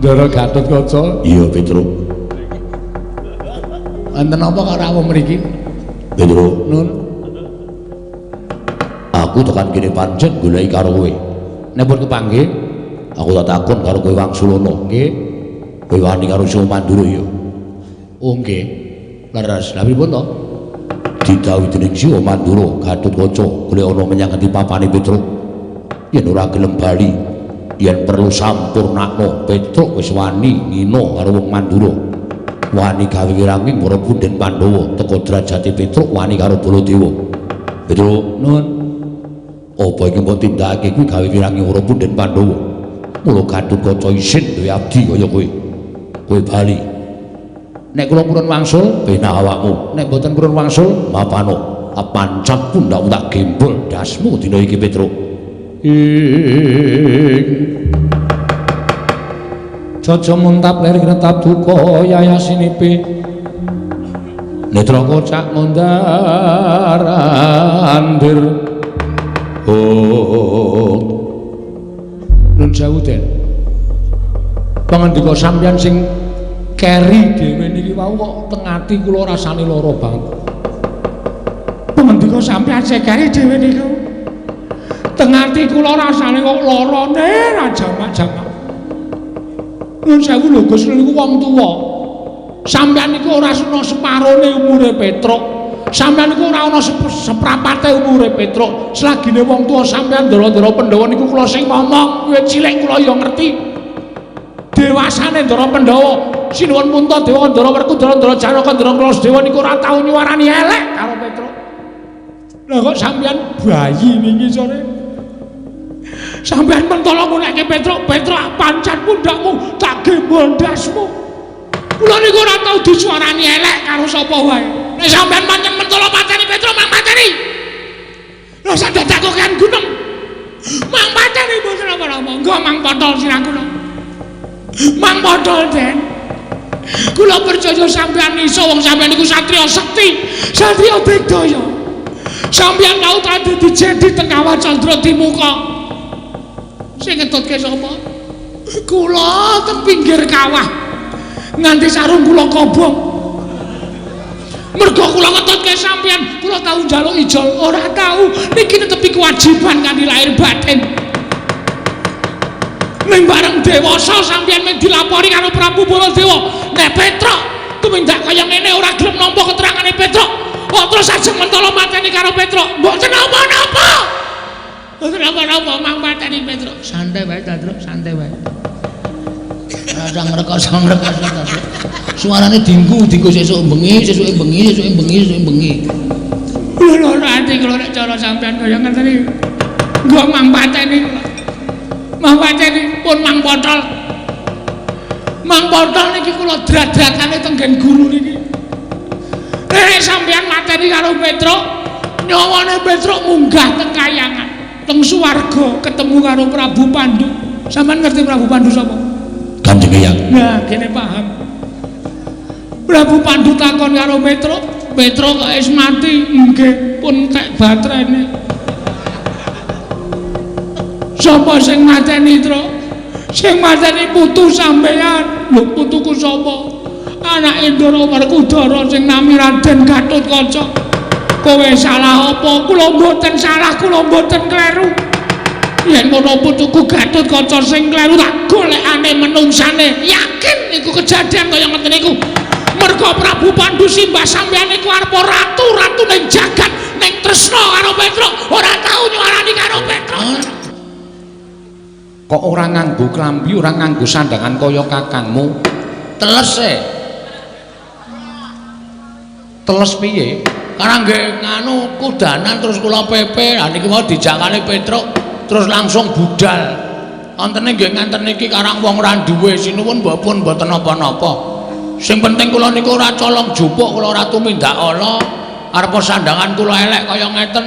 Ndara Gatotkaca. Iya, Petruk. Wonten apa kok rawuh mriki? Petruk. Nun. Aku tekan kene pancen goleki karo kowe. Nek pun kepanggih, aku tak takon karo kowe Wangsulana. Nggih. Kowe wani karo Siwa Mandura ya? Oh nggih. Leres. Lha pripun to? Didhawuhi dening Siwa Mandura, Gatotkaca golek ana menyang ngendi papane Petruk. Yen ora gelem bali, yen perlu sampurnakno Petruk wis wani ngina karo wong Mandura. Wani gawe wiranging para punden Pandhawa teka derajate Petruk wani karo Baladewa. Petruk, Nun. Apa iki mbok tindakake kuwi gawe wiranging para punden Pandhawa? Mula Gatotkaca isin duwe abdi kaya kowe. Kowe bali. Nek kula purun wangsul, penak awakmu. Nek mboten purun wangsul, mapano. Pancat pundhakmu tak gembol dasmu dina iki Petruk. Ing Jaja muntap ler kretap duka yayasinipi netra kocak ngundar andir. Oh, nun sewu Den. Pangandika sampeyan sing keri dhewe niki wau kok teng ati kula rasane lara banget. Pangandika sampeyan sing keri dhewe niku teng ati kula rasane kok larane ra jamak-jamak. Nun sewu lho Gus, niku wong tuwa. Sampeyan niku ora ana separone umure Petruk. Sampeyan niku ora ana seprapate umure Petruk. Selagine wong tuwa sampeyan ndara-ndara Pandhawa niku kula sing ngomong, wiwit cilik kula ya ngerti. Dewasane Ndara Pandhawa, sinuwun Puntadewa, Ndara Werkudara, Ndara Janaka, Ndara Kaladewa niku ora tau nyuwarani elek karo Petruk. Lah kok sampeyan bayi niki sore? Sampeyan mentala ngunekke Petruk, Petruk pancat pundhakmu tak gembol ndasmu. Kula niku ora tau disuarani elek karo sapa wae. Nek sampeyan pancen mentala mateni Petruk, mang mateni. Lah sak dadak kok kan gunung. Mang mateni mboten napa-napa. Nggo mang potol sirah kula. Mang potol Den. Kula percaya sampeyan iso, wong sampeyan niku satriya sekti, satriya digdaya. Sampeyan tau dadi jedi teng Kawah Candra Dimuka. Sing ngetutke sapa? Kula teng pinggir kawah. Nganti sarung kula kobong. Mergo kula ngetutke sampeyan, kula tau njaluk ijol, ora tau. Niki netepi kewajiban kanthi lahir batin. Ning bareng dewasa sampeyan mung dilapori karo Prabu Baladewa. Nek Petruk tumindak kaya ngene ora gelem nampa keterangane Petruk. Kok terus ajeng mentala mateni karo Petruk. Mboten napa-napa. Mboten napa-napa mang mateni Petruk. Santai wae ta, Truk, santai wae. Rasa ngrekoso-ngrekoso ta, Truk. Suarane dingku, dingku sesuk bengi, sesuke bengi, sesuke bengi, sesuke bengi. Lho lho ati kula nek cara sampean kaya ngeten iki. Nggo mang pateni kula. Mang pateni pun mang potol. Mang potol niki kula dradrakane teng nggen guru niki. Nek sampean mateni karo Petruk, nyawane Petruk munggah teng kayangan, teng swarga ketemu karo Prabu Pandu. Sampean ngerti Prabu Pandu sapa? Kanjeng Eyang. Nah, kene paham. Prabu Pandu takon karo Petruk, Petruk kok wis mati? Nggih, pun tek baterene. Sapa sing mateni, Truk? Sing mateni putu sampean. Lho, putuku sapa? Anake Ndara Werkudara sing nami Raden Gatotkaca. Kowe salah apa? Kula mboten salah, kula mboten kleru. Yen ngono putuku Gatotkaca sing kleru tak golekane menungsane. Yakin niku kejadian kaya ngoten niku. Mergo Prabu Pandu simbah sampeyan niku arep ratu, ratu ning jagat, ning tresna karo Petruk, ora tau nyuarani karo Petruk. Kok ora nganggo klambi, ora nganggo sandangan kaya kakangmu? Teles e. Teles piye? Karena nggih nganu kudanan terus kula pepe. Lah niki mau dijakane Petruk terus langsung budal. Wontene nggih ngenten niki karang wong ora duwe sinuwun mbok pun mboten napa-napa. Sing penting kula niku ora colong jupuk, kula ora tumindak ala. Arepa sandangan kula elek kaya ngeten.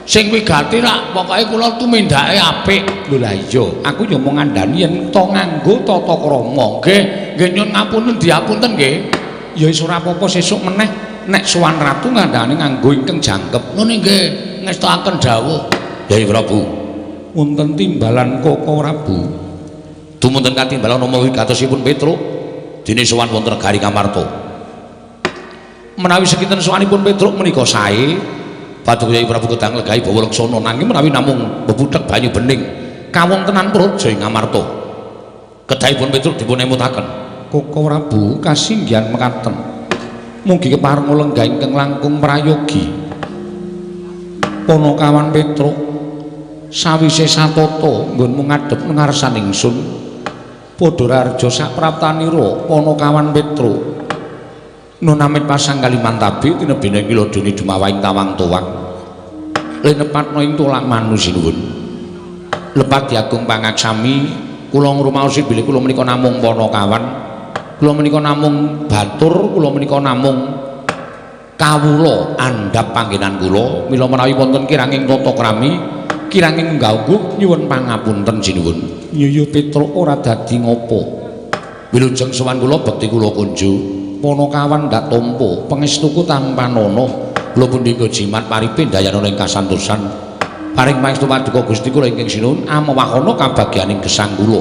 Sing wigati rak pokoke kula tumindake apik. Lho lah iya, aku ya mung ngandani yen to nganggo tata krama. Nggih, nggih nyun ngapunten diapunten nggih. Ya wis ora apa-apa sesuk meneh nek sowan ratu ngandani nganggo ingkang jangkep. Ngono nggih, ngestokaken dawuh. Yai Prabu, wonten timbalan Koko Prabu. Dumunten katimbalan nama wigatosipun Petruk dene sowan wonten negari Ngamarta. Menawi sekinten sowanipun Petruk menika sae, Paduka Kyai Prabu kedang legahi bawa laksana, nanging menawi namung bebuthek banyu bening kawontenan praja ing Ngamarta. Kedahipun Petruk dipun emutaken. Koko Prabu kasinggihan mekaten. Mugi kepareng lenggah ingkang langkung prayogi. Panakawan Petruk sawise satata nggonmu ngadhep ngarsan ingsun. Padha raharja sapraptanira Panakawan Petruk. Nun amit pasang kalimantabi tinebene kiladhane dumawahing tawang tuwang. Linepatna ing tulak manu sinuwun. Lepat diagung pangaksami kula ngrumaosi bilih kula menika namung panakawan. Kula menika namung batur, kula menika namung kawula andhap panggenan kula. Mila menawi wonten kiranging tata krami, kiranging unggah-ungguh nyuwun pangapunten sinuwun. Iya Petruk ora dadi ngopo. Wilujeng sowan kula bekti kula kunjuk. Panakawan ndak tampa pangestuku tampanana. Kula pundi jimat paripe ndayana ing kasantosan. Paring pangestu paduka Gusti kula ingkang sinuwun amewahana kabagyaning gesang kula.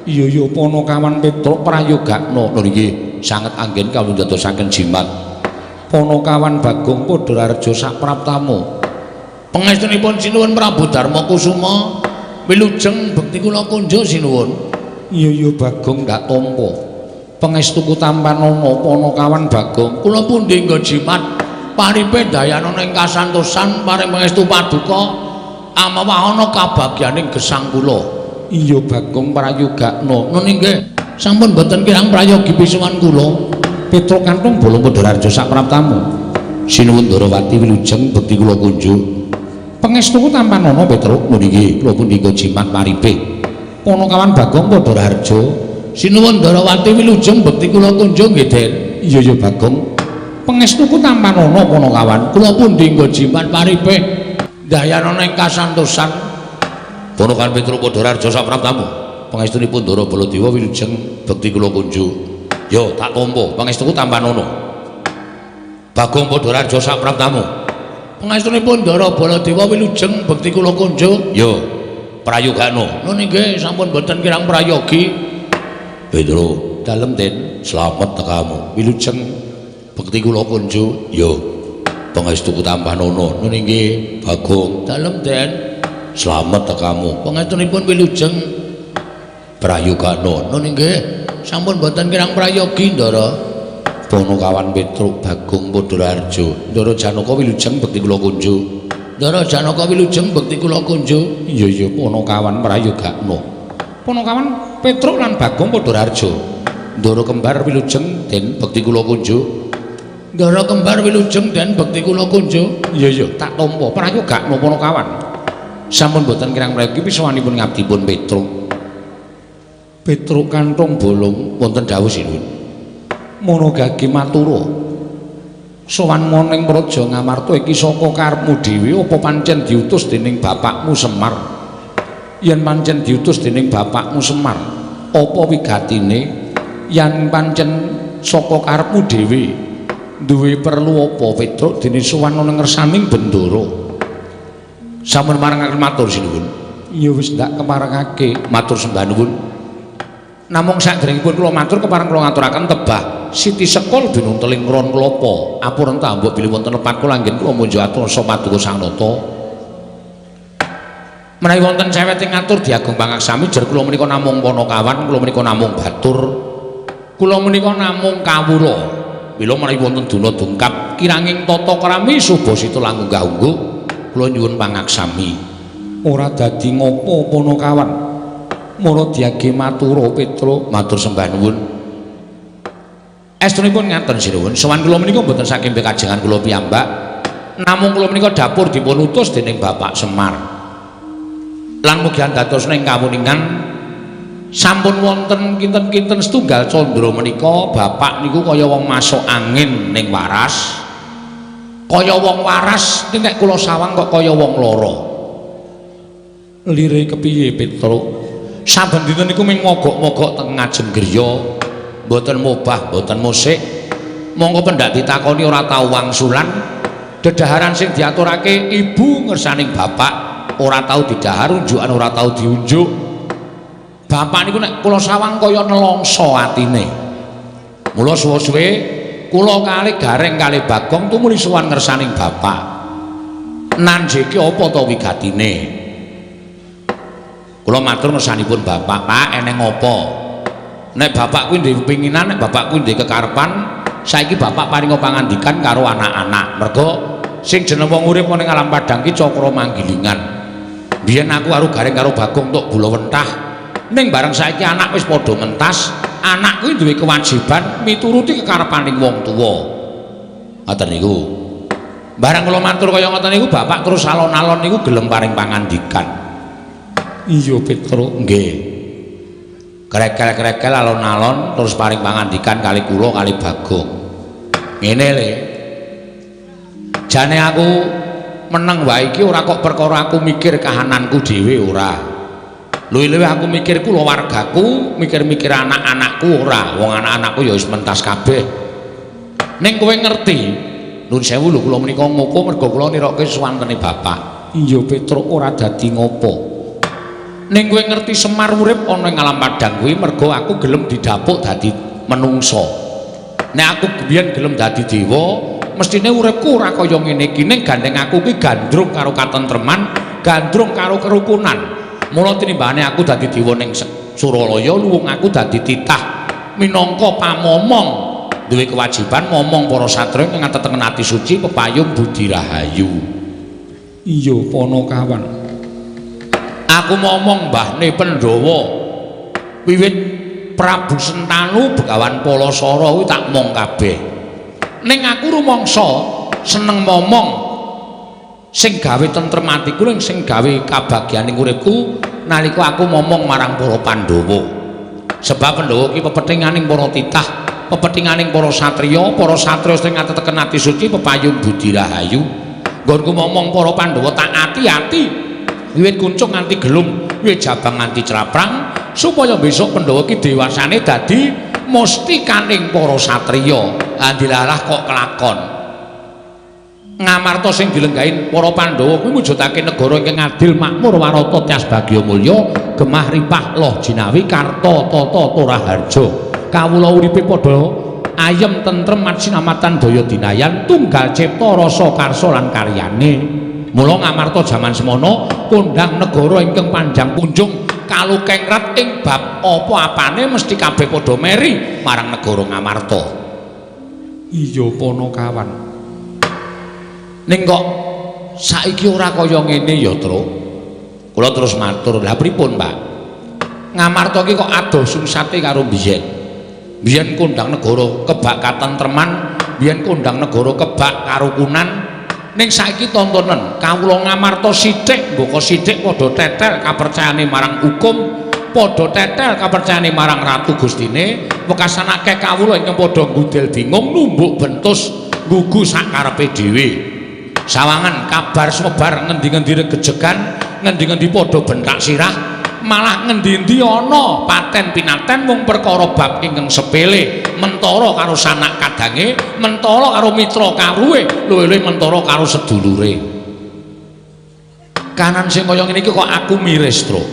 Iya iya Panakawan Petruk prayogakna. Lho nggih, sanget anggen kawula ndadosaken jimat. Panakawan Bagong padha raharja sapraptamu. Pangestunipun sinuwun Prabu Darma Kusuma wilujeng bekti kula kunjuk sinuwun. Iya iya Bagong ndak tampa. Pangestuku tampanana Panakawan Bagong. Kula pundi nggo jimat paripe ndayana ing kasantosan paring pangestu paduka amewahana kabagyaning gesang kula. Iya Bagong prayogakna. Nun inggih sampun boten kirang prayogi pisuwan kula. Petruk kantung bolong padha raharja sapraptamu. Sinuwun Ndarawati wilujeng bekti kula kunjuk. Pangestuku tampanana Petruk. Nun inggih kula pundi jimat paripe. Panakawan Bagong padha raharja. Sinuwun Ndarawati wilujeng bekti kula kunjuk nggih Den. Iya iya Bagong. Pangestuku tampanana Panakawan. Kula pundi nggo jimat paripe ndayana ing kasantosan. Panakawan Petruk padha raharja sapraptamu. Pangestunipun Ndara Baladewa wilujeng bekti kula kunjuk. Yo tak tampa pangestuku tampanana. Bagong padha raharja sapraptamu. Pangestunipun Ndara Baladewa wilujeng bekti kula kunjuk. Yo prayogakna. Nun inggih sampun boten kirang prayogi. Petruk dalem Den. Slamet tekamu. Wilujeng bekti kula kunjuk. Yo pangestuku tampanana. Nun inggih Bagong dalem Den. Slamet tekamu. Pangestunipun wilujeng prayogakna. Nun inggih sampun boten kirang prayogi Ndara. Panakawan Petruk Bagong padha raharja. Ndara Janaka wilujeng bekti kula kunjuk. Ndara Janaka wilujeng bekti kula kunjuk. Iya iya Panakawan prayogakna. Panakawan Petruk lan Bagong padha raharja. Ndara kembar wilujeng den bekti kula kunjuk. Ndara kembar wilujeng den bekti kula kunjuk. Iya iya tak tampa prayogakna Panakawan. Sampun boten kirang prayogi pisawanipun ngabdipun Petruk. Petruk kantung bolong wonten dawuh sinuwun. Monogage matura. Sowan ning praja Ngamarta iki saka karepmu dhewe apa pancen diutus dening bapakmu Semar? Yen pancen diutus dening bapakmu Semar, apa wigatine? Yen pancen saka karepmu dhewe, duwe perlu apa Petruk dene sowan ning ngersaning Bendara? Sampun marengaken matur sinuwun. Ya wis ndak keparengake matur sembah nuwun. Namung saderengipun kula matur kepareng kula ngaturaken tebah Siti Sekul binunteling ron klapa. Apuren tambuk bilih wonten lepat kula anggen kula munjuk atur rasa paduka Sang Nata. Menawi wonten cewete ngatur diagung pangaksami jer kula menika namung panakawan, kula menika namung batur, kula menika namung kawula. Mila menawi wonten duna dungkap kiranging tata krami subasita langkung unggah-ungguh kula nyuwun pangaksami. Ora dadi ngopo Panakawan. Mara diage matura Petruk matur sembah nuwun. Estunipun ngaten sinuwun, sowan kula menika mboten saking pekajengan kula piyambak, namung kula menika dapur dipun utus dening Bapak Semar. Lan mugi andados ing kawuningan sampun wonten kinten-kinten setunggal candra menika bapak niku kaya wong masuk angin ning waras. Kaya wong waras nek kula sawang kok kaya wong lara. Lire kepiye Petruk? Saben dinten niku ming mogok-mogok teng ngajeng griya, mboten mobah, mboten musik. Monggo pendak ditakoni ora tau wangsulan. Dedaharan sing diaturake ibu ngersaning bapak ora tau didahar, unjukan ora tau diunjuk. Bapak niku nek kula sawang kaya nelongso atine. Mula suwe-suwe kula kalih Gareng kalih Bagong tumuli sowan ngersaning bapak. Nanjeke apa to wigatine? Kula matur ngersanipun bapak, Pak, eneng apa? Nek bapak kuwi duwe pinginan, nek bapak kuwi duwe kekarepan, saiki bapak paringa pangandikan karo anak-anak. Mergo sing jeneng wong urip ning alam padang ki cakra manggilingan. Biyen aku karo Gareng karo Bagong tok gula wentah. Ning bareng saiki anak wis padha mentas, anak kuwi duwe kewajiban mituruti kekarepaning wong tuwa. Ngoten niku. Bareng kula matur kaya ngoten niku bapak terus alon-alon niku gelem paring pangandikan. Iya Petruk, nggih. Krekel-krekel alon-alon terus paring pangandikan kali kula kali Bagong. Ngene le. Jane aku meneng wae iki ora kok perkara aku mikir kahananku dhewe ora. Luwih-luwih aku mikir kulawargaku, mikir-mikir anak-anakku ora. Wong anak-anakku ya wis mentas kabeh. Ning kowe ngerti, nuwun sewu lho kula menika ngopo mergo kula nirokke suwantene bapak. Iya Petruk ora dadi ngopo. Ning kowe ngerti Semar urip ana ing alam padang kuwi mergo aku gelem didapuk dadi menungsa. Nek aku biyen gelem dadi dewa, mestine uripku ora kaya ngene iki. Ning gandeng aku ki gandrung karo katentreman, gandrung karo kerukunan. Mula tinimbane aku dadi dewa ning Suralaya, luwung aku dadi titah minangka pamomong, duwe kewajiban momong para satriya ing ngatetengen ati suci pepayung budi rahayu. Iya Panakawan. Aku momong mbahne Pandhawa wiwit Prabu Sentanu Begawan Palasara kuwi tak mong kabeh. Ning aku rumangsa seneng momong sing gawe tentrem atiku lan sing gawe kabagyaning uripku nalika aku momong marang para Pandhawa. Sebab Pandhawa ki pepethinganing para titah, pepethinganing para satriya, para satriya sing ngateteken ati suci pepayung budi rahayu. Nggonku momong para Pandhawa tak ati-ati wiwit kuncung nganti gelung, wiwit jabang nganti craprang supaya besok Pandhawa ki dewasane dadi mustikaning para satriya. Andilalah kok kelakon. Ngamarta sing dilenggahin para Pandhawa kuwi mujudake negara ingkang adil makmur warata tyas bagya mulya gemah ripah loh jinawi karta tata toraharja. Kawula uripe padha ayem tentrem sinamatan daya dinayan tunggal cipta rasa karsa lan karyane. Mula Ngamarta jaman semono kondhang negara ingkang panjang punjung kalukengrat ing bab apa-apane mesti kabeh padha meri marang negara Ngamarta. Iya Panakawan. Ning kok saiki ora kaya ngene ya, Truk. Kula terus matur, "Lah pripun, Pak? Ngamarta iki kok adoh sungsate karo biyen. Biyen kondhang negara kebak katentreman, biyen kondhang negara kebak karukunan. Ning saiki tontonen kawula Ngamarta sithik mbaka sithik padha tetel kapercayane marang hukum, padha tetel kapercayane marang Ratu Gustine, wekasan akeh kawula ingkang padha ngudel bingung numbuk bentus nggugu sak karepe dhewe. Sawangan kabar sumebar ngendi-ngendi regejegan, ngendi-ngendi padha bentak sirah, malah ngendi-endi ana paten pinaten mung perkara bab ingkang sepele, mentara karo sanak kadange, mentara karo mitra kawruhe, luwih-luwih mentara karo sedulure. Kanan sing kaya ngene iki kok aku miris, Truk.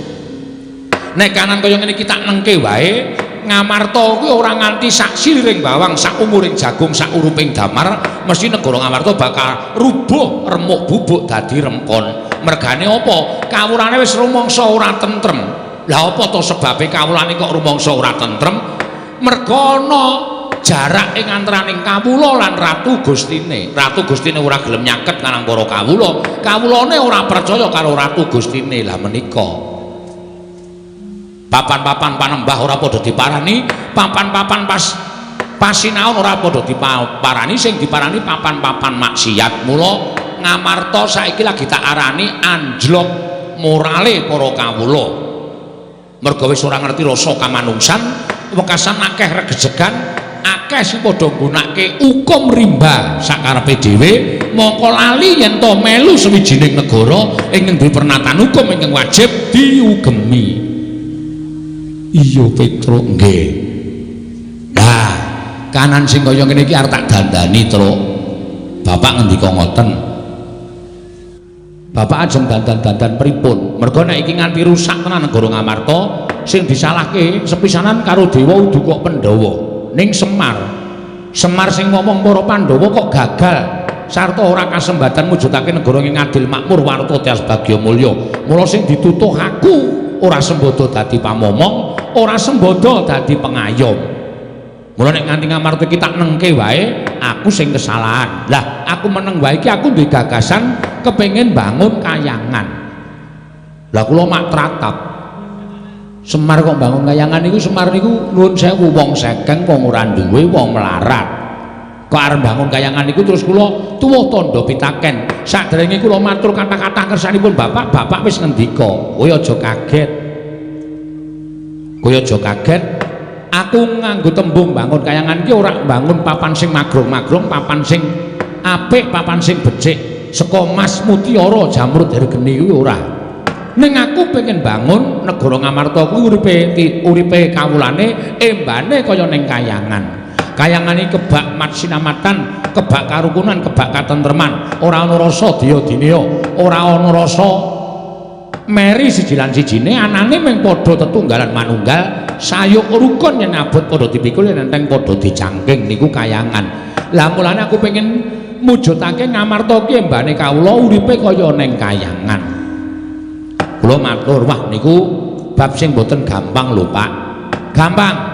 Nek kanan kaya ngene iki tak nengke wae, Ngamarta kuwi ora nganti sak siliring bawang, sak umuring jagung, sak uruping damar, mesti negara Ngamarta bakal rubuh remuk bubuk dadi rempon. Mergane apa? Kawulane wis rumangsa ora tentrem. Lah apa to sebabe kawulane kok rumangsa ora tentrem? Merga ana jarak ing antaraning kawula lan Ratu Gustine. Ratu Gustine ora gelem nyaket marang para kawula, kawulane ora percaya karo Ratu Gustine. Lah menika papan-papan panembah ora padha diparani, papan-papan pas pasinaon ora padha diparani, sing diparani papan-papan maksiat. Mula Ngamarta saiki lagi tak arani anjlok morale para kawula. Merga wis ora ngerti rasa kamanungsan, wekasan akeh regejegan, akeh sing padha nggunakake hukum rimba sakarepe dhewe, mongko lali yen to melu sawijining negara ingkang duwe pernatan hukum ingkang wajib diugemi. Iya Petruk, nggih. Lah, kanan sing kaya ngene iki arep tak dandani, Truk. Bapak ngendika ngoten. Bapak ajeng dandan-dandan pripun? Merga nek iki nganti rusak tenan negara Ngamarta, Sing disalahke sepisanan karo dewa udu kok Pandhawa, ning Semar. Semar sing ngomong para Pandhawa kok gagal sarta ora kasembatan mujudake negara ing adil makmur warta tias bagya mulya. Mula sing ditutuh aku ora sembodo dadi pamomong, ora sembodo dadi pengayom. Mula nek nganti Ngamarta iki tak nengke wae, aku sing kesalahan. Lah, aku meneng wae iki aku duwe gagasan kepengin bangun kayangan. Lah kula mak tratap. Semar kok bangun kayangan niku, Semar niku nuwun sewu wong sekeng, wong ora duwe, wong melarat. Kok arep bangun kayangan niku terus kula tuwuh tandha pitaken. Saderenge kula matur kata-kata kersanipun bapak, bapak wis ngendika, "Kowe aja kaget. Kowe aja kaget. Aku nganggo tembung bangun kayangan iki ora bangun papan sing magrong-magrong, papan sing apik, papan sing becik, saka mas mutiara jamrud hergeni kuwi ora. Ning aku pengen bangun negara Ngamarta kuwi uripe kawulane embane kaya ning kayangan. Kayangan iki kebak matsinamatan, kebak karukunan, kebak katentreman, ora ana rasa daya-dineya, ora ana rasa meri siji lan sijine, anane mung padha tetunggalan manunggal, sayuk rukun yen abot padha dipikul, yen enteng padha dicangking niku kayangan. Lah mulane aku pengen mujudake Ngamarta ki embane kawula uripe kaya ning kayangan. Kula matur, wah niku bab sing boten gampang lho Pak. Gampang.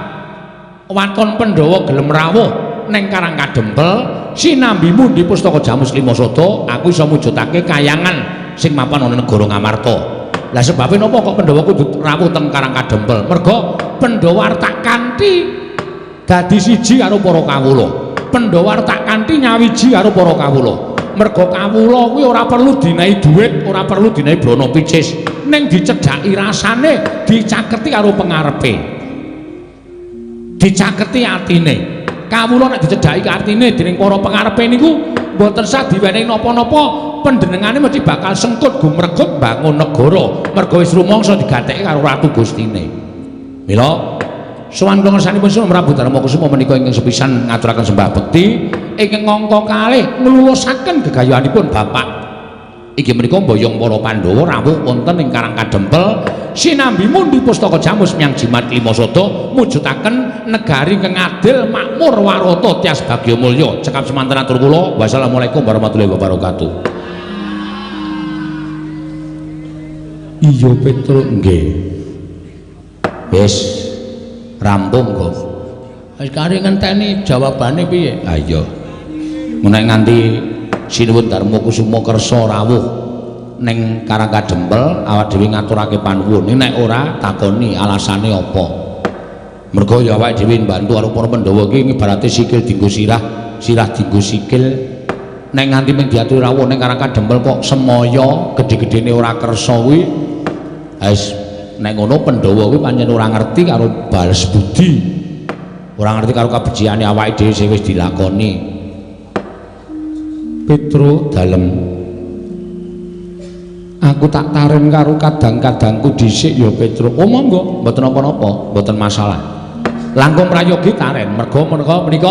Waton Pandhawa gelem rawuh ning Karang Kadempel sinambi mundi pustaka Jamus Lima Sada, aku iso mujudake kayangan sing mapan ana negara Ngamarta. Lah sebabe napa kok Pandhawa kudu rawuh teng Karang Kadempel? Merga Pandhawa arep tak kanthi dadi siji karo para kawula. Pandhawa arep tak kanthi nyawiji karo para kawula. Merga kawula kuwi ora perlu dinehi dhuwit, ora perlu dinehi brana picis, ning dicedhaki rasane, dicaketi karo pengarepe. Dicaketi atine. Kawula nek dicedhaki atine dening para pengarepe niku mboten sah diwenehi napa-napa, panjenengane mesti bakal sengkut gumregut bangun negara. Merga wis rumangsa digatekke karo Ratu Gustine. Mila sowan kula ngersanipun Sunan Prabu Darma Kusuma menika ingkang sepisan ngaturaken sembah bekti ingkang angka kalih nglulusaken gegayuhanipun bapak. Inggih menika mboyong para Pandhawa rawuh wonten ing Karang Kadempel sinambi mundi pustaka Jamus Miang Jimat Lima Sada mujudaken negari ingkang adil makmur warata tias bagya mulya. Cekap semanten atur kula. Wassalamualaikum warahmatullahi wabarakatuh. Iya Petruk nggih. Wis rampung kok. Wis kari ngenteni jawabane piye? Ha iya. Menawi nganti Sinuwun Darma Kusuma kersa rawuh ning Karang Kadempel awak dhewe ngaturake panuwun. Nek ora takoni alasane apa? Merga ya awake dhewe mbantu karo para Pandhawa iki ibarate sikil dienggo sirah, sirah dienggo sikil. Nek nganti mung diaturi rawuh ning Karang Kadempel kok semaya gedhe-gedhene ora kersa kuwi, wis nek ngono Pandhawa kuwi pancen ora ngerti karo bales budi. Ora ngerti karo kabeciane awake dhewe sing wis dilakoni. Petro dalem, aku tak taren karo kadang-kadangku dhisik ya Petro. Oh monggo, mboten napa-napa, mboten masalah. Langkung prayogi taren, merga menika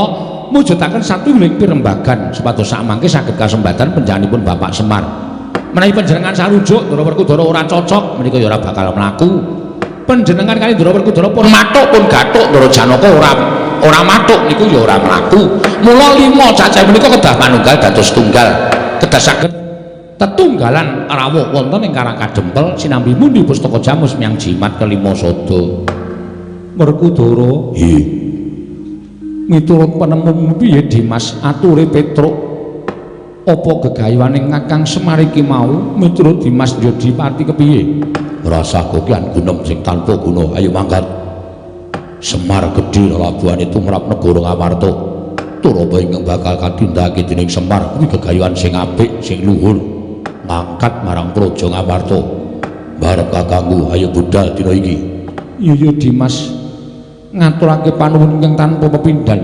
mujudaken satunggiling pirembagan supados sakmangke saged kasembatan panjenenganipun Bapak Semar. Menawi panjenengan sarujuk Ndara Werkudara ora cocok, menika ya ora bakal mlaku. Panjenengan kali Ndara Werkudara pun mathuk pun gathuk Ndara Janaka ora mathuk niku ya ora mlaku. Mula lima cacah menika kedah manunggal dados tunggal, kedah saged tetunggalan rawuh wonten ing Karang Kadempel sinambi mundi pustaka Jamus Miang Jimat kelima sada. Werkudara, nggih. Miturut penemumu piye Dimas ature Petruk? Apa gegayuhane Kakang Semar iki mau miturut Dimas Yodipati kepiye? Rasah kokian gunem sing tanpa guna. Ayo mangkat. Semar gedhe lelabuhane tumrap negara Ngamarta. Tur apa ingkang bakal katindakake dening Semar kuwi gegayuhan sing apik, sing luhur. Mangkat marang Praja Ngamarta. Barep kakangku, ayo budal dina iki. Iya Dimas, ngaturake panuwun ingkang tanpa pepindhan.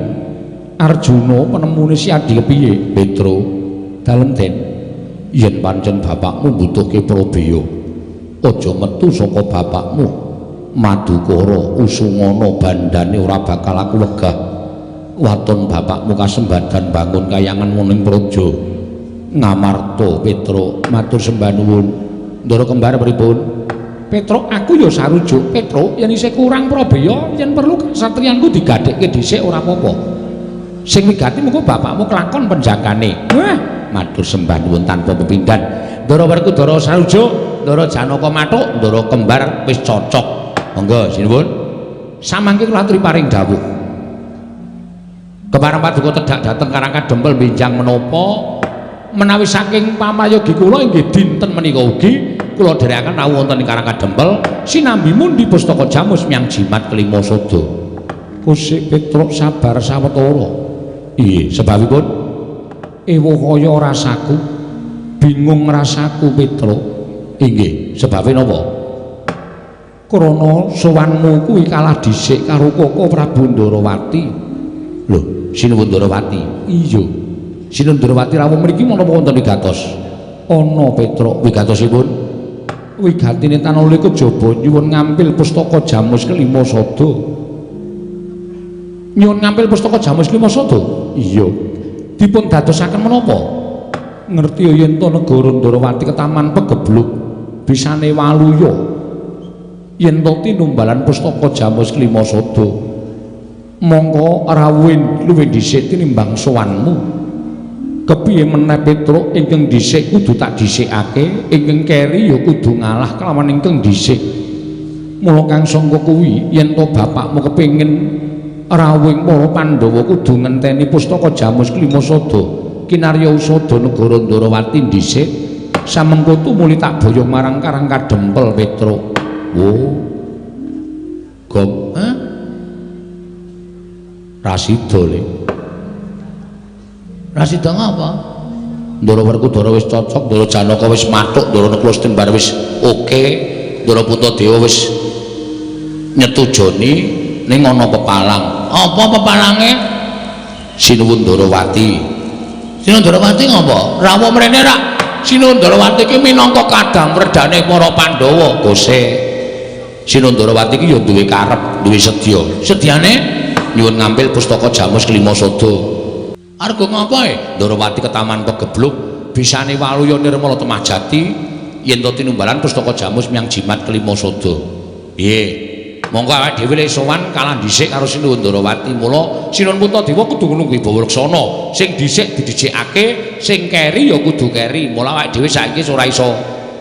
Arjuna penemune si Adi kepiye? Petro, dalem Den, yen pancen bapakmu mbutuhke prabeya, aja metu saka bapakmu. Madukara usungana bandane ora bakal aku wegah. Waton bapakmu kasembadan bangun kayangan ning praja Ngamarta. Petro matur sembah nuwun. Ndara kembar pripun? Petruk aku ya sarujuk. Petruk yen isih kurang prabeya yen perlu kasatriyanku digadhekke dhisik ora apa-apa. Sing wigati mengko bapakmu kelakon penjagane. Wah, matur sembah nuwun tanpa pepindhan. Ndara Werkudara sarujuk, Ndara Janaka mathuk, Ndara kembar wis cocok. Monggo sinuwun. Samangke kula aturi paring dawuh. Kepareng paduka tedhak dhateng Karang Kadempel benjang menapa menawi saking pamayogi kula inggih dinten menika ugi kula dherekaken rawuh wonten ing Karang Kadempel sinambi mundi pustaka jamus miyang jimat kelima sada. Kusik Petruk sabar sawetara. Iya, sebabipun ewuh kaya rasaku, bingung rasaku Petruk. Inggih, sebabe napa? Krana sowanmu kuwi kalah dhisik karo Koko Prabu Ndarawati. Lho, Sinuwun Ndarawati. Iya. Sinuwun Ndarawati rawuh mriki menapa wonten wigatos? Ana Petruk wigatosipun. Wigatine tanole kejaba nyuwun ngampil pustaka jamus kelima sada. Nyuwun ngampil pustaka jamus kelima sada? Iya. Dipun dadosaken menapa? Ngerti yen to negara Ndarawati ketaman pegebluk bisane waluya. Yen to tinumbalan pustaka jamus kelima sada. Mongko rawuh luwih dhisik tinimbang sowanmu. Kepiye meneh Petruk ingkang dhisik kudu tak dhisikake, ingkang keri ya kudu ngalah kelawan ingkang dhisik. Mula kang sangka kuwi yen to bapakmu kepengin rawuhing para Pandhawa kudu ngenteni pustaka jamus kelima sada kinarya usada negara Ndarawati dhisik samengko tumuli tak boyong marang Karang Kadempel Petruk. Oh. Gong, ha? Rasida le. Rasida ngapa? Ndara Werkudara wis cocok, Ndara Janaka wis mathuk, Ndara Nakula Setembar wis oke, Ndara Puntadewa wis nyetujoni ning ana pepalang. Apa pepalange? Sinuwun Ndarawati. Sinuwun Ndarawati ngapa? Rawuh mrene rak. Sinuwun Ndarawati ki minangka kadang wredane para Pandhawa. Kose. Sinuwun Ndarawati ki ya duwe karep, duwe sedya. Sedyane nyuwun ngampil pustaka jamus kelima sada. Arga ngapa e? Ndarawati ketaman pegebluk bisane waluya nirmala temah jati yen to tinumbalan pustaka jamus miyang jimat kelima sada. Piye? Monggo awake dhewe le sowan kalah dhisik karo Sinuwun Ndarawati. Mula Sinuwun Puntadewa kudu nunggu wibawa laksana. Sing dhisik didhisikake, sing keri ya kudu keri. Mula awake dhewe saiki ora iso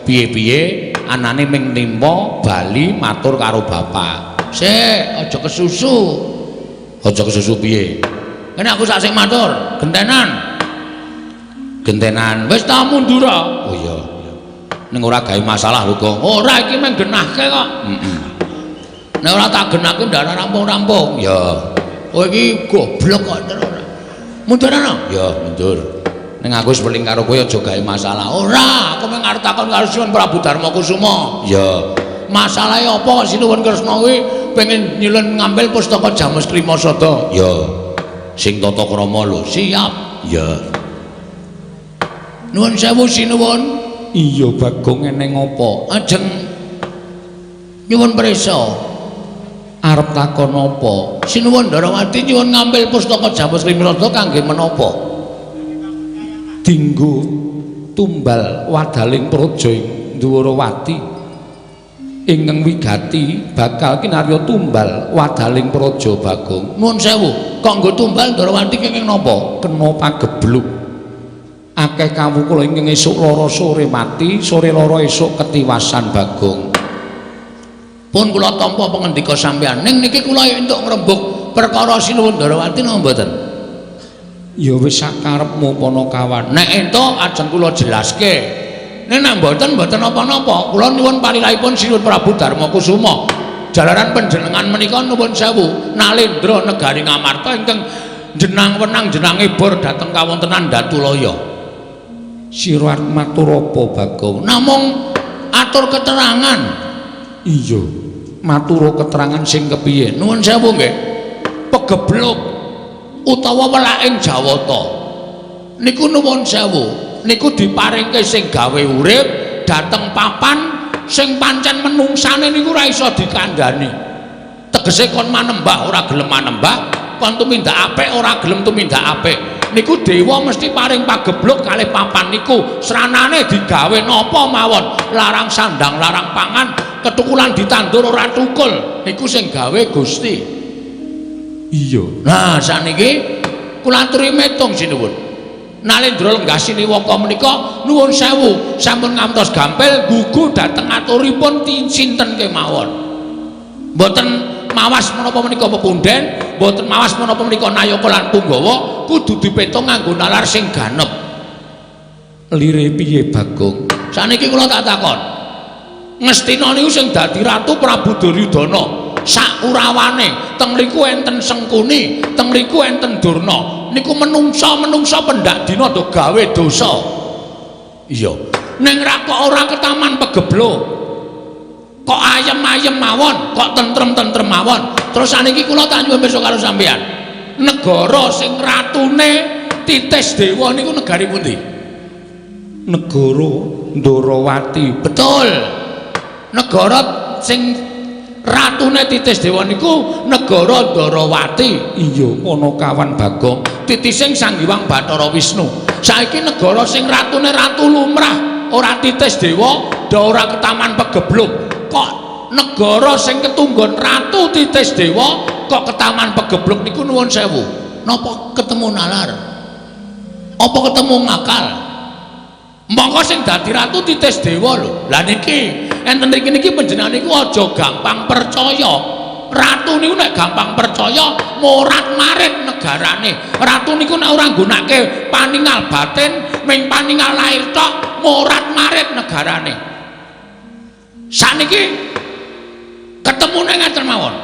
piye-piye anane ming nimpa bali matur karo bapak. Sik, aja kesusu. Aja kesusu piye? Kene aku sak sing matur, gentenan. Gentenan. Wis ta mundur. Oh iya. Ning ora gawe masalah lho, Gong. Ora iki mung genahke kok. Heeh. Nek ora tak genahke ndak rampung-rampung. Ya. Kowe iki goblok kok ora. Mundur ana? Ya, mundur. Ning aku wis weling karo kowe aja gawe masalah. Ora, aku mung arep takon karo Sinuwun Prabu Darma Kusuma. Ya. Masalahe apa Sinuwun Kresna kuwi pengen nyuwun ngambil pustaka jamus kelima sada? Ya. Sing tata krama lho. Siap. Ya. Nuwun sewu sinuwun. Iya Bagong, eneng apa? Ajeng nyuwun prisa. Arep takon apa? Sinuwun Ndarawati nyuwun ngambil pustaka jamus kelima sada kangge menapa? Dinggo tumbal wadaling praja ing Ndwarawati. Ingkang wigati bakal kinarya tumbal wadaling praja Bagong. Nuwun sewu, kok nggo tumbal Ndarawati kenging napa? Kena pagebluk. Akeh kawula ingkang esuk lara sore mati, sore lara esuk ketiwasan Bagong. Pun kula tampa pangendika sampeyan. Ning niki kula entuk ngrembug perkara Sinuwun Ndarawati napa mboten? Ya wis sakarepmu Panakawan. Nek entuk ajeng kula jelaske. Nek nek mboten mboten napa-napa, kula nyuwun palilahipun Sinuwun Prabu Darma Kusuma. Jalaran panjenengan menika nuwun sewu nalendra negari Ngamarta ingkang jenang wenang jenange bor dhateng kawontenan Datulaya. Sira arep matur apa Bagong? Namung atur keterangan. Iya, matur keterangan sing kepiye? Nuwun sewu nggih. Pegebluk utawa welaking Jawata niku nuwun sewu niku diparingke sing gawe urip dhateng papan sing pancen menungsane niku ora iso dikandhani. Tegese kon manembah ora gelem manembah, kon tumindak apik ora gelem tumindak apik. Niku dewa mesti paring pagebluk kalih papan niku, sranane digawe napa mawon, larang sandang, larang pangan, ketukulan ditandur ora tukul. Niku sing gawe Gusti. Iya. Nah, sakniki kula aturi metung sinuwun. Nalendra lenggah siniwaka menika nuwun sewu sampun ngantos gampil gugu dhateng aturipun sinten kemawon. Mboten mawas menapa menika pepunden, mboten mawas menapa menika nayaka lan punggawa, kudu dipetung nganggo nalar sing ganep. Lire piye Bagong? Saniki kula tak takon. Ngastina niku sing dadi ratu Prabu Duryudana. Sakurawane teng mriku enten Sengkuni, teng mriku enten Durna. Niku menungsa-menungsa pendak dina do gawe dosa. Iya. Ning ra kok ora ketaman pegebluk. Kok ayem-ayem mawon, kok tentrem-tentrem mawon. Terus saniki kula tak nyuwun pirsa karo sampeyan. Negara sing ratune Titis Dewa niku negari pundi? Negara Ndorowati. Betul. Negara sing ratune Titis Dewa niku negara Ndorowati. Iya, ana kawan Bagong. Titising Sang Hyang Bathara Wisnu. Saiki negara sing ratune ratu lumrah, ora Titis Dewa, da ora ketaman pegebluk. Kok negara sing ketunggon ratu Titis Dewa kok ketaman pegebluk niku nuwun sewu. Napa ketemu nalar? Apa ketemu ngakal? Mongko sing dadi ratu Titis Dewa lho. Lah niki enten mriki niki panjenengan niku aja gampang percaya. Ratu niku nek gampang percaya morat-marit negarane. Ratu niku nek ora nggunakake paningal batin, ming paningal lahir tok, morat-marit negarane. Sakniki ketemune ngaten mawon.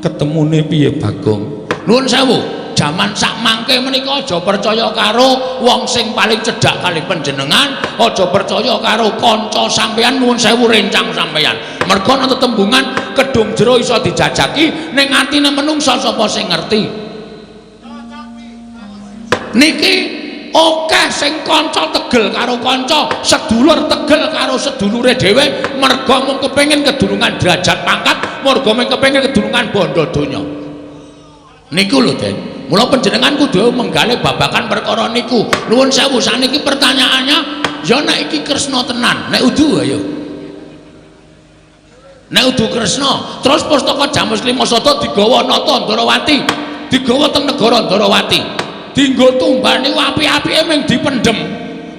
Ketemune piye Bagong? Nuwun sewu, jaman sak mangke menika aja percaya karo wong sing paling cedhak kali panjenengan, aja percaya karo kanca sampeyan, nuwun sewu rencang sampeyan. Merga ana tetembungan kedung jero iso dijajaki, ning atine menungsa sapa sing ngerti. Niki akeh sing kanca tegel karo kanca, sedulur tegel karo sedulure dhewe, merga mung kepengin kedulungan derajat pangkat, merga mung kepengin kedulungan bondo donya. Niku lho, Den. Mula panjenengan kudu menggalih babagan perkara niku. Nuwun sewu, saniki pertanyaannya, ya nek iki Kresna tenan, nek udu ayo. Nek udu Kresna, terus pustaka Jamus Lima Sada digawa nata Ndorowati, digawa teng negara Ndorowati. Dinggo tumbal niku apik-apike mung dipendhem.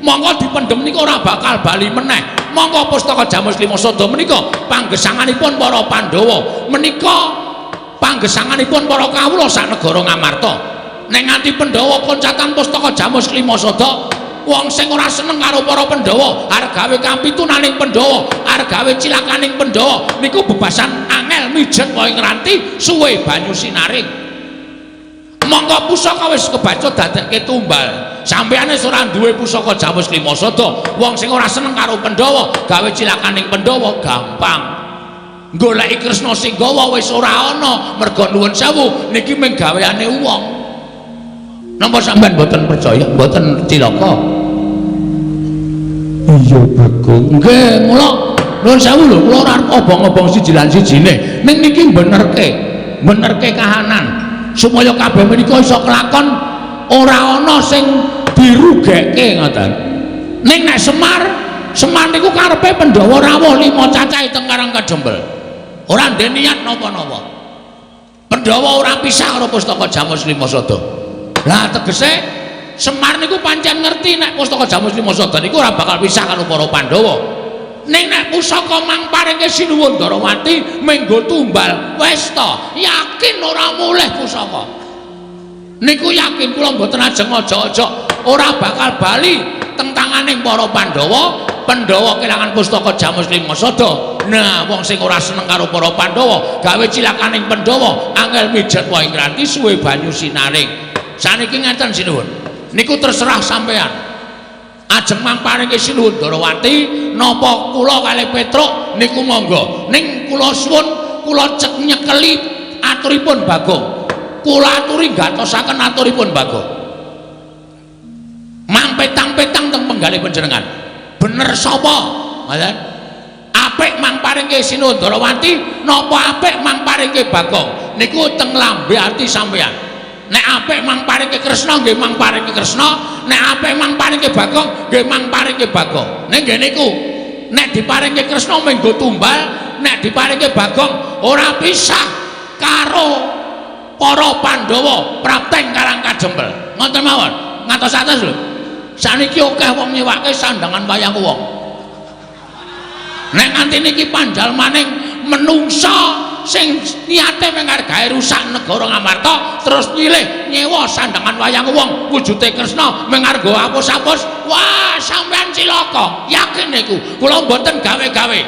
Monggo dipendhem niku ora bakal bali meneh. Monggo pustaka Jamus Lima Sada menika panggesanganipun para Pandhawa, menika panggesanganipun para kawula sak negara Ngamarta. Nek nganti Pandhawa koncatan pustaka Jamus Lima Sada, wong sing ora seneng karo para Pandhawa, arep gawe kampitunaning Pandhawa, arep gawe cilakaning Pandhawa, niku bebasan angel mijet wae ngranti suwe banyu sinaring. Monggo pusaka wis kebaca dadekke tumbal. Sampeyane wis ora duwe pusaka Jamus Lima Sada, wong sing ora seneng karo Pandhawa, gawe cilakaning Pandhawa gampang. Goleki Kresna sing gawa wis ora ana, merga nuwun sewu niki mung gaweane wong. Napa sampean mboten percaya, mboten cilaka? Iya Bagong. Nggih, mula nuwun sewu lho, kula ora arep obong-obong siji lan sijine. Ning niki benerke, benerke kahanan supaya kabeh menika iso kelakon ora ana sing dirugekke ngoten. Ning nek Semar, Semar niku karepe Pandhawa rawuh 5 cacahe teng Karang Kadempel. Ora ndek niat napa-napa. Pandhawa ora pisah karo pustaka Jamus Lima Sada. Lah tegese Semar niku pancen ngerti nek pustaka Jamus Lima Sada niku ora bakal pisah karo para Pandhawa. Ning nek pusaka mang paringke Sinuwun Ndorowati menggo tumbal wis ta, yakin ora mulih pusaka. Niku yakin kula mboten ajeng aja-aja ora bakal bali teng tanganing para Pandhawa. Pandhawa kelangan pustaka Jamus Lima Sada. Nah, wong sing ora seneng karo para Pandhawa, gawe cilakaning Pandhawa, angel mijet wae ngranti suwe banyu sinaring. Saniki ngeten sinuwun. Niku terserah sampean. Ajeng mang paringke Sinuwun Ndorowati napa kula kalih Petruk niku monggo. Ning kula suwun kula cek nyekeli aturipun Bagong. Kula aturi gatosaken aturipun Bagong. Mang petang-petang teng penggalih panjenengan. Bener sapa? Ngoten. Apik mang paringke Sinuwun Ndorowati napa apik mang paringke Bagong? Niku teng lambe ati sampean. Nek apik mang paringke Kresna nggih mang paringke Kresna, nek apik mang paringke Bagong nggih mang paringke Bagong. Nek nggih niku, nek diparingke Kresna mung nggo tumbal, Nek diparingke Bagong ora pisah karo para Pandhawa prapteng Karang Kajempel. Ngoten mawon. Ngatos-atos lho. Saniki akeh wong nyewake sandangan wayang wong. Nek nganti niki panjalmaning menungsa sing niate menghargai rusak negara Ngamarta terus nyilih nyewa sandangan wayang wong wujude Kresna menghargo apus-apus, wah sampean cilaka, yakin niku kula mboten gawe-gawe.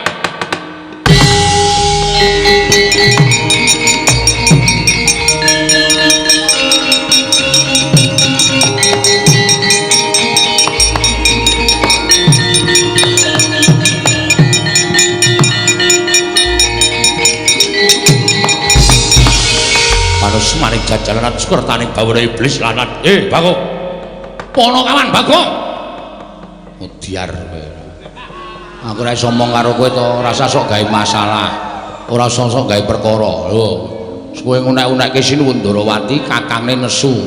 Panus maring jajaran sekertaning bawana iblis lanat. Bagong. Ponokawan Bagong. Mudyar kowe. Aku ora iso omong karo kowe to, ora usah sok gawe masalah. Ora usah sok gawe perkara. Lho, kowe ngunek-unekke Sinuwun Ndorowati kakangne nesu.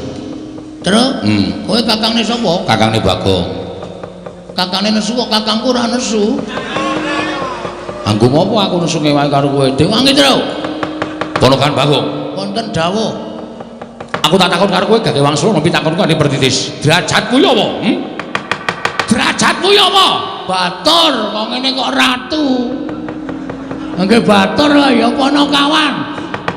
Truk? Kowe kakangne sapa? Kakangne Bagong. Kakangne nesu kok kakangku ora nesu. Anggo ngopo aku nesu ngewangi karo kowe? Dewangi, Truk. Ponokan Bagong. Wonten dawuh. Aku tak takon karo kowe gage wangsul nembe takonku ane pertitis. Derajatku ya apa? Derajatku ya apa? Batur kok ngene kok ratu. Nggih batur ya Ponokawan.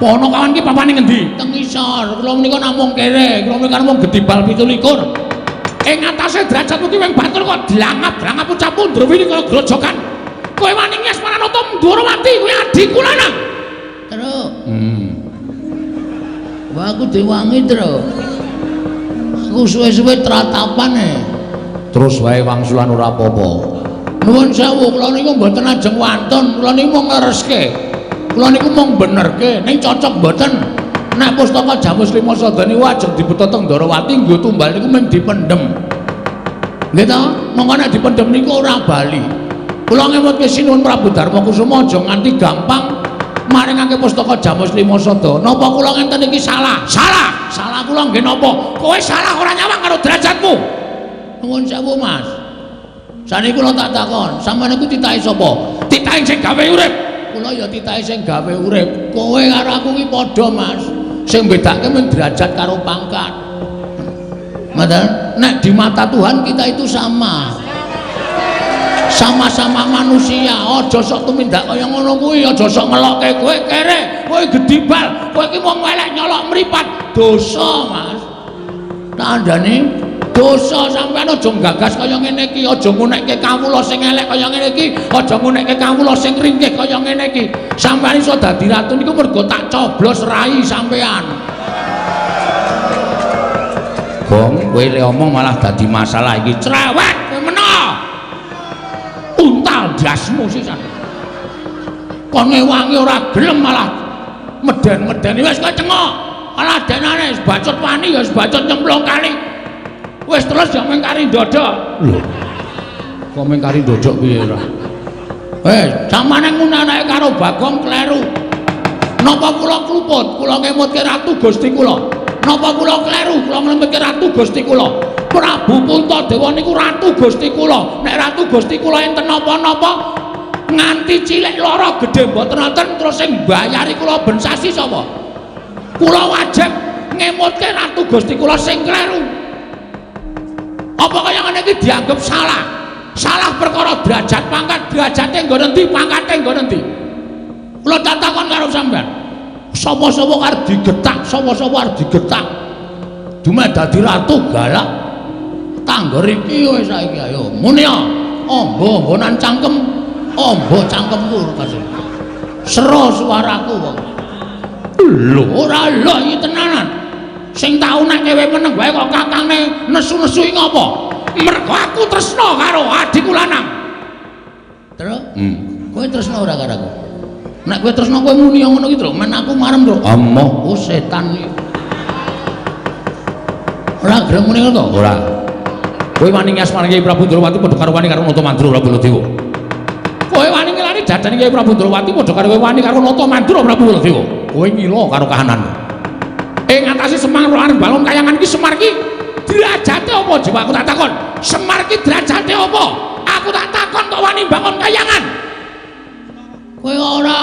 Ponokawan ki papane ngendi? Teng isor. Kula menika namung kere, kula menika namung gedibal 27. Ing atase derajatmu ki wing batur kok dlangap-dlangap ucapmu ndrowini kaya grojokan. Kowe wani ngias Paranata Ndorowati kuwi adhiku lanang. Truk. Wah, aku diwangi, Truk. Aku suwe-suwe tratapan e. Terus wae wangsulan ora apa-apa. Nuwun sewu, kula niku mboten ajeng wantun, kula niku mung nglereske. Kula niku mung benerke, ning cocok mboten. Nek pustaka Jamus Lima Sada niku ajeng dibeta teng Ndorowati nggo tumbal niku mung dipendhem. Nggih ta? Monggo nek dipendhem niku ora bali. Kula ngemutke Sinuwun Prabu Darma Kusuma aja nganti gampang maringake pustaka Jamus Lima Sada. Napa kula ngenten iki salah? Salah. Salah kula nggih napa? Kowe salah ora nyawang karo derajatmu. Nuwun sewu, Mas. Saniki kula tak takon, sampeyan niku titahe sapa? Titahe sing gawe urip. Kula ya titahe sing gawe urip. Kowe karo aku ki padha, Mas. Sing bedake mung derajat karo pangkat. Ngoten? Nek di mata Tuhan kita itu sama. Sama-sama manusia, aja sok tumindak kaya ngono kuwi, aja sok ngelokke kowe kere, kowe gedibal, kowe iki wong elek nyolok mripat, dosa, Mas. Tandane dosa sampean aja nggagas kaya ngene iki, aja ngunekke kawula sing elek kaya ngene iki, aja ngunekke kawula sing ringkih kaya ngene iki. Sampean iso dadi ratu niku mergo tak coblos rai sampean. Gong, kowe le omong malah dadi masalah iki. Cerewet kowe meno. Untal ndasmu sisan. Kon ngewangi ora gelem malah meden-medeni wis kowe cengok. Malah denane wis bacot wani ya wis bacot nyemplung kali. Wis terus ya mengkari ndodok. Lho. Kok mengkari ndodok piye ora? Samane ngunanake karo Bagong kleru. Napa kula kluput? Kula ngemutke Ratu Gusti kula. Napa kula kleru? Kula ngemutke Ratu Gusti kula. Prabu Puntadewa niku Ratu Gusti kula. Nek Ratu Gusti kula enten napa-napa nganti cilik lara gedhe mboten wonten terus sing mbayari kula ben sasi sapa? Kula wajib ngemutke Ratu Gusti kula sing kleru. Apa kaya ngene iki dianggep salah? Salah perkara derajat pangkat, derajate nggon endi, pangkate nggon endi? Kula takon karo sampean. Sapa-sapa arep digetak, sapa-sapa arep digetak. Dumeh dadi ratu galak. Tanggor iki wis saiki ayo muni ya. Amba-ambanan cangkem, amba cangkemku kasih. Sero suaraku wong. Lho ora lho iki tenanan. Sing tau nek kowe meneng wae kok kakangne nesu-nesu iki ngopo? Mergo aku tresna karo adhiku lanang. Truk? Kowe tresna ora karo aku? Nek kowe tresna kowe muni ngono iki, Truk. Men aku marem, Truk. Amoh, oh setan iki. Ora gelem muni ngono to? Ora. Kowe wani ngasmani Kyai Prabu Ndorowati padha karo wani karo Nata Mandura Prabu Baladewa. Kowe wani ngelani jajane Kyai Prabu Ndorowati padha karo kowe wani karo Nata Mandura Prabu Baladewa. Kowe ngila karo kahananmu. Ing atase Semar arep bangun kayangan iki Semar iki derajate apa coba aku tak takon. Semar iki derajate apa? Aku tak takon kok wani bangun kayangan. Kowe ora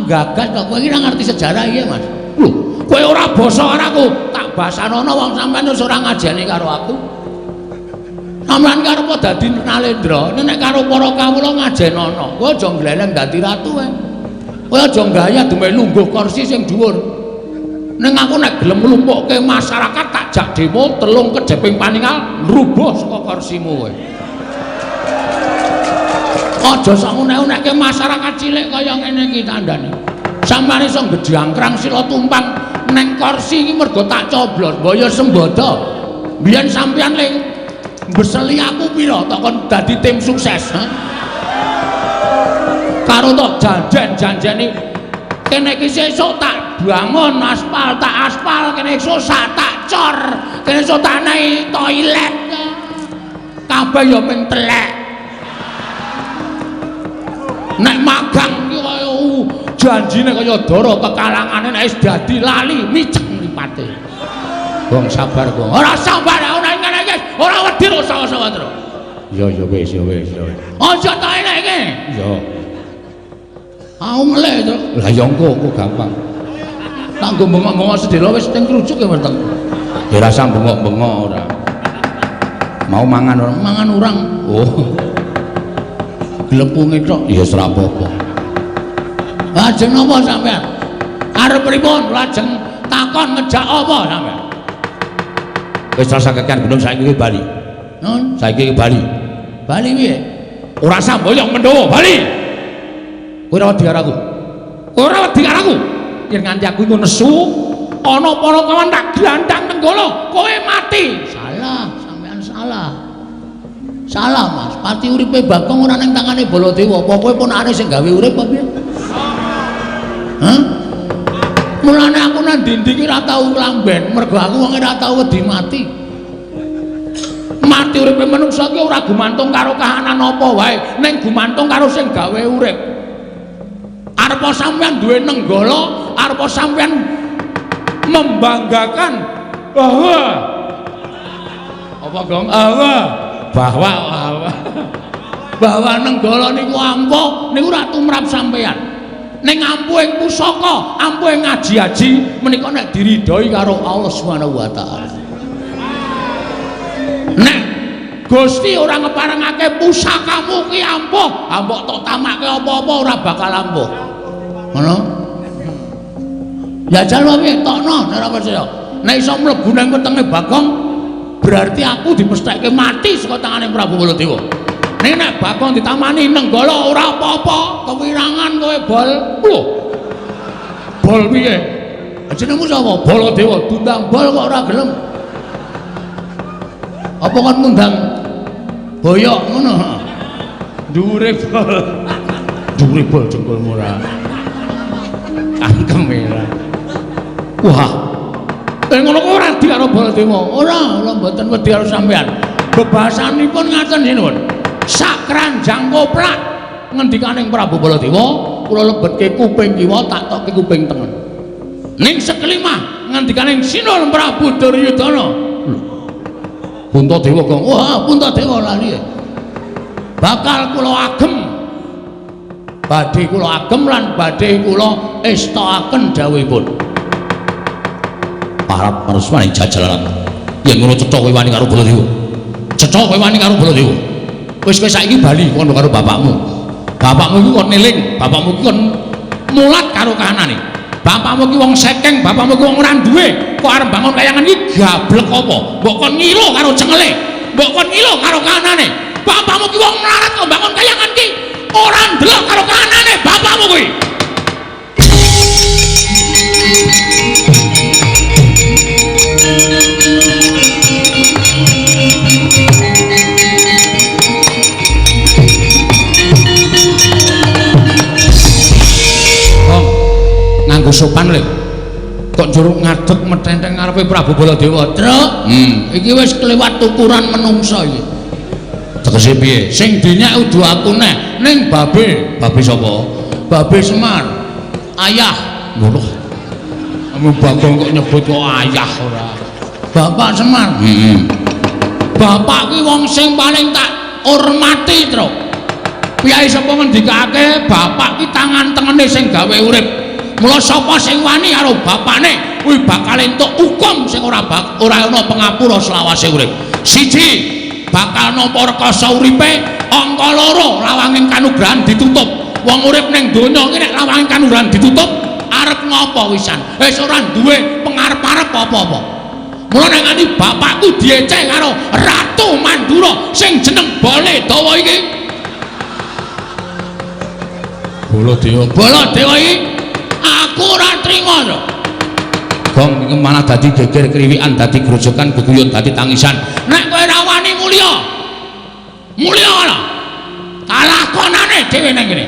nggagas to, kowe iki ora ngerti sejarah iya, Mas. Lho, kowe ora basa karo aku, tak basanono wong sampean wis ora ngajeni karo aku. Sampeyan karo dadi Nalendra, nek karo para kawula ngajenono. Kowe aja ngleleng dadi ratu wae. Kowe aja gaya dume lungguh kursi sing dhuwur. Ning aku nek gelem nglumpukke masyarakat tak jak demo telung kejeping paningal nrubuh saka kursimu kowe. Aja sak unek-unekke masyarakat cilik kaya ngene iki tandane. Sampeyan iso gedhangkrang sila tumpang neng kursi iki mergo tak coblos, mbok ya sembodo. Biyen sampeyan ling mbeseli aku pira tok kon dadi tim sukses, ha? Karo tok janjen-janjeni kene iki sesuk tak bangun aspal, tak aspal, kene esuk sak tak cor, kene esuk tak naik toilet. Kabeh ya mung telek. Nek magang iki kaya janjine kaya dara kekalangane nek wis dadi lali micek mripate. Wong sabar kok. Ora sabar aku nek ngene iki ora wedi rasa-rasa terus. Ya ya wis ya wis ya. Aja tak enek iki. Ya. Aku ngelih to. Lah ya engko engko gampang. Tak nggo bengok-bengok sedhela wis teng krucuk ya weteng. Ya rasa bengok-bengok ora. Mau mangan ora? Mangan urang. Oh. Glepunge tok. Ya ora apa-apa. Lajeng napa sampean? Arep pripun? Lajeng takon ngejak apa sampean? Wis rasa kekan gunung saiki ki bali. Nun, saiki ki bali. Bali piye? Ora samboyong Pandhawa, bali. Kowe ora wedi karo aku. Kowe ora wedi karo aku. Yen nganti aku iku nesu, ana para kawan tak glandang Nenggala, kowe mati. Salah, sampean salah. Salah, Mas. Pati uripe Bagong ora ning tangane Baladewa. Apa kowe ponakane sing gawe urip apa piye? Hah? Mulane aku nang ndi-ndi iki ora tau lamben, mergo aku wong ora tau wedi mati. Mati uripe manungsa iki ora gumantung karo kahanan apa wae, ning gumantung karo sing gawe urip. Arepa sampeyan duwe Nenggala, arepa sampeyan membanggakan bahwa apa Gong? Bahwa bahwa Nenggala niku ampuh, niku ora tumrap sampeyan. Ning ampuhing pusaka, ampuhing ngaji-aji menika nek diridhoi karo Allah Subhanahu wa taala. Nek Gusti ora ngeparengake pusakamu ki ampuh, mbok tok tamake apa-apa ora bakal ampuh. Ngono? Jajal wae tokno nek ora percaya. Nek iso mlebu nang wetenge Bagong, berarti aku dipesekke mati saka tangane Prabu Baladewa. Ning nek Bagong ditamani Nenggala ora apa-apa, kewirangan kowe bol. Lho. Bol piye? Jenengmu sapa? Baladewa. Diundang bol kok ora gelem. Apa kon ngundang boyok ngono? Dhuwure bol. Dhuwure bol jengkolmu ora. Cangkeme ora. Wah. Ngono kok ora wedi karo Baladewa. Ora, kula mboten wedi karo sampean. Bebasanipun ngaten sinuwun. Sak keranjang koplak ngendikaning Prabu Baladewa, kula lebetke kuping kiwa tak tokke kuping tengen. Ning sekelimah ngendikaning Sinuwun Prabu Duryudana. Puntadewa Gong. Wah, Puntadewa lali. Bakal kula agem. Badhe kula agem lan badhe kula estokaken dawuhipun. Parap marusmane jajalaran. Yen ngono cetha kowe wani karo Baladewa. Cetha kowe wani karo Baladewa. Wis kowe saiki bali kono karo bapakmu. Bapakmu iku kon eling, bapakmu iku kon mulat karo kahanane. Bapakmu iki wong sekeng, bapakmu iki wong ora duwe. Kok arep bangun kayangan iki gablek apa? Mbok kon ngilo karo cengele, mbok kon ngilo karo kahanane. Bapakmu iki wong melarat kok bangun kayangan iki ora ndelok karo kahanane bapakmu kuwi. Nganggo sopan lho. Kok njur ngadeg metenteng ngarepe Prabu Baladewa. Truk, iki wis kelewat tukuran menungsa iki. Tegese piye? Sing dinyak udu aku neh ning babe. Babe sapa? Babe Semar. Ayah. Ngono. Kamu Bagong kok nyebut kok ayah ora. Bapak Semar. Heeh. Bapak ki wong sing paling tak hormati, Truk. Piyai sapa ngendikake bapak ki tangan tengene sing gawe urip. Mula sapa sing wani karo bapane kuwi bakal entuk hukum sing ora ana pengapura selawase urip. Siji, bakal nampa rekasa uripe, angka loro lawanging kanugrahan ditutup. Wong urip ning donya iki nek lawanging kanugrahan ditutup, arep ngopo wisan? Wis ora duwe pengarep-arep apa-apa. Mula nek nganti bapakku dieceh karo Ratu Mandura sing jeneng Baladewa iki. Baladewa, Baladewa iki aku ora trima to. Gong iki malah dadi geger kriwikan, dadi grojokan, geguyon, dadi tangisan. Nek kowe ora wani mulya, mulya ora. Kalakonane dhewe nang kene.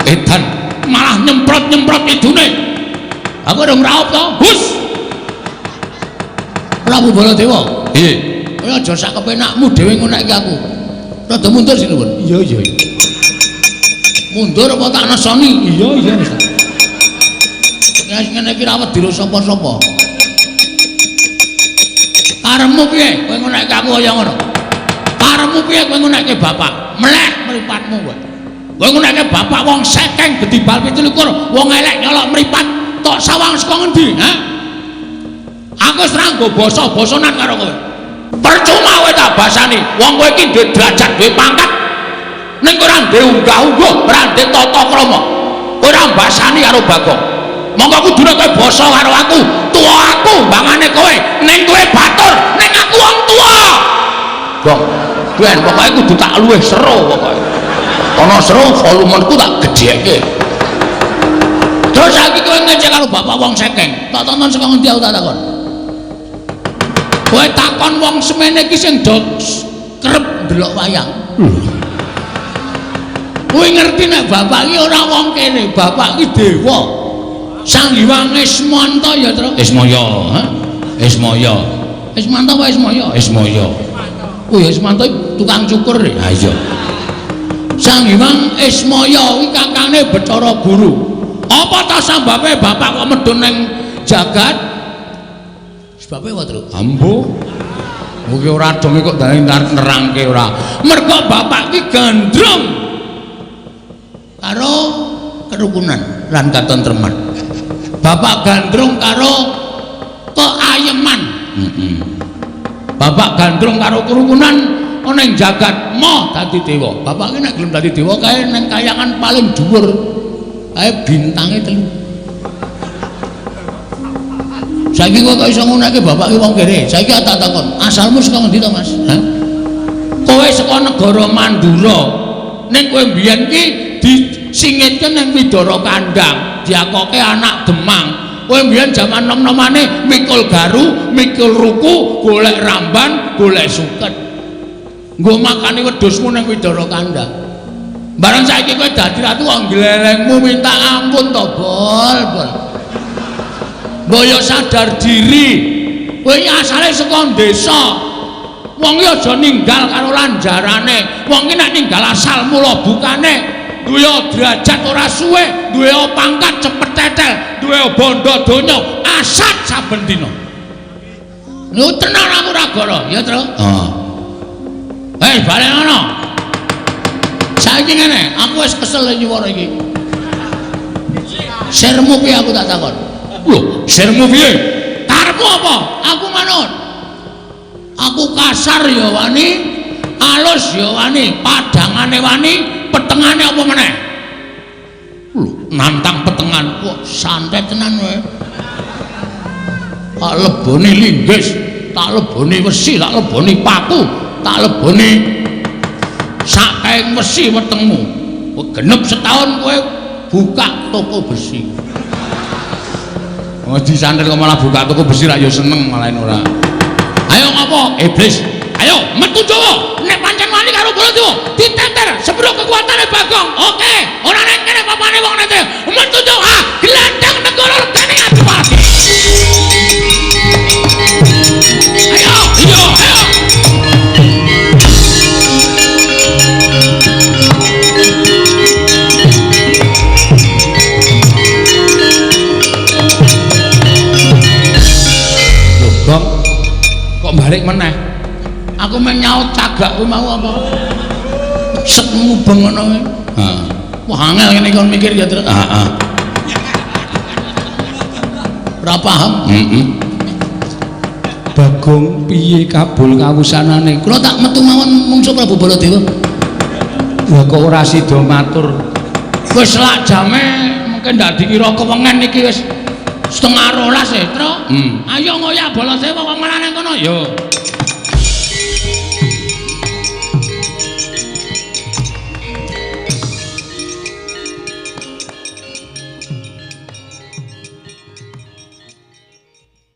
Edan malah nyemprot-nyemprot idune. Aku urung raup to. Hus. Prabu Baladewa. Piye? Kowe aja sak kepenakmu dhewe ngono iki aku. Rada mundur sinuwun. Iya, iya. Mundur apa tak nesoni? Iya, iya wis. Nek ngene iki ra wedi sapa-sapa. Karepmu piye kowe ngonekke aku kaya ngono? Karepmu piye kowe ngonekke bapak? Melek mripatmu kowe. Kowe ngonekke bapak wong sekeng gedibal 27, wong elek nyolok mripat, tok sawang saka ngendi, ha? Aku wis ra nggo basa-basanan karo kowe. Percuma kowe tak basani, wong kowe iki duwe derajat, duwe pangkat. Ning ora duwe unggah-ungguh, ora duwe tata krama. Kowe ora mbasani karo Bagong. Monggo kudune kowe basa karo aku, tuwa aku mbangane kowe, ning kowe batur, ning aku wong tuwa. Gong, ben pokoke kudu tak luwih seru pokoke. Ana seru volumeku tak gedhekke. Terus saiki kowe ngecek karo bapak wong sekeng, tak tonton saka ngendi aku tak takon. Kowe takon wong semene iki sing do kerep ndelok wayang. Kowe ngerti nek bapak iki ora wong kene, bapak iki dewa. Sang Hyang Ismanta ya, Tru. Ismaya, ha? Ismaya. Ismanta apa Ismaya? Ismaya. Oh ya Ismanta tukang cukur ya. Ha iya. Sang Hyang Ismaya kuwi kakange Bathara Guru. Apa ta sababe bapak kok medhun ning jagat? Sebabe apa, Tru? Ambo. Kuwi ora dong kok nerangke ora. Mergo bapak ki gandrung karo kerukunan lan katentreman. Bapak gandrung karo keayeman. Bapak gandrung karo kerukunan ana ing jagat moh dadi dewa. Bapak ki nek gelem dadi dewa kae ning kayangan paling dhuwur. Kae bintange 3. Saiki kok iso ngunake bapak ki wong kere. Saiki tak takon, asalmu saka ngendi to, Mas? Hah? Kowe saka negara Mandura. Ning kowe mbiyen ki disingitke ning Widara Kandang, diakoke anak Demang. Kowe mbiyen jaman nom-nomane mikul garu, mikul ruku, golek ramban, golek suket. Nggo makani wedhusmu ning Widara Kandang. Bareng saiki kowe dadi ratu kok glelengmu minta ampun to, Bol, Bol. Mbok yo sadar diri. Kowe iki asale saka desa. Wong iki aja ninggal karo lanjarane. Wong iki nek ninggal asal mula bukane duwe derajat ora suwe, duwe pangkat cepet tetel, duwe bondo donya asat saben dina. Lho tenan aku ora goro, ya, Tru? Heeh. Hei, balen ana. Saiki ngene, aku wis kesel nyuwara iki. Sirmu piye aku tak takon? Lho, sirmu piye? Karepmu apa? Aku manut. Aku kasar ya wani, alus ya wani, padangane wani, petengane apa meneh? Lho, nantang petengan kok santet tenan kowe. Tak leboni linggis, tak leboni wesi, tak leboni paku, tak leboni sak kaeng wesi wetengmu. Genep setahun kowe buka toko besi. Oh, disantet kok malah buka toko besi rak ya seneng malah ora. Ayo ngopo? Iblis. Ayo metu Jawa. Nek pancen wani karo Baladewa, diteter sepiro kekuatane Bagong. Oke, ora nek kene papane wong nete. Metu Jawa, glandang negara regane Adipati. Ayo, iya, ayo. Lho, Gong. Kok balik meneh? Aku meng nyaut cagak kuwi mau apa? Set mubeng ngono kuwi. Heeh. Wah angel ngene kon mikir ya, Tru. Heeh. Ora paham. Heeh. Bagong piye kabul kawusanane? Kula tak metu mawon mungsuh Prabu Baladewa. Lah kok ora sida matur? Wis lak jame mungkin ndak dikira kewengen iki wis 11:30 e, Tru. Hmm. Ayo ngoyak Baladewa wong malah nang kono. Yo.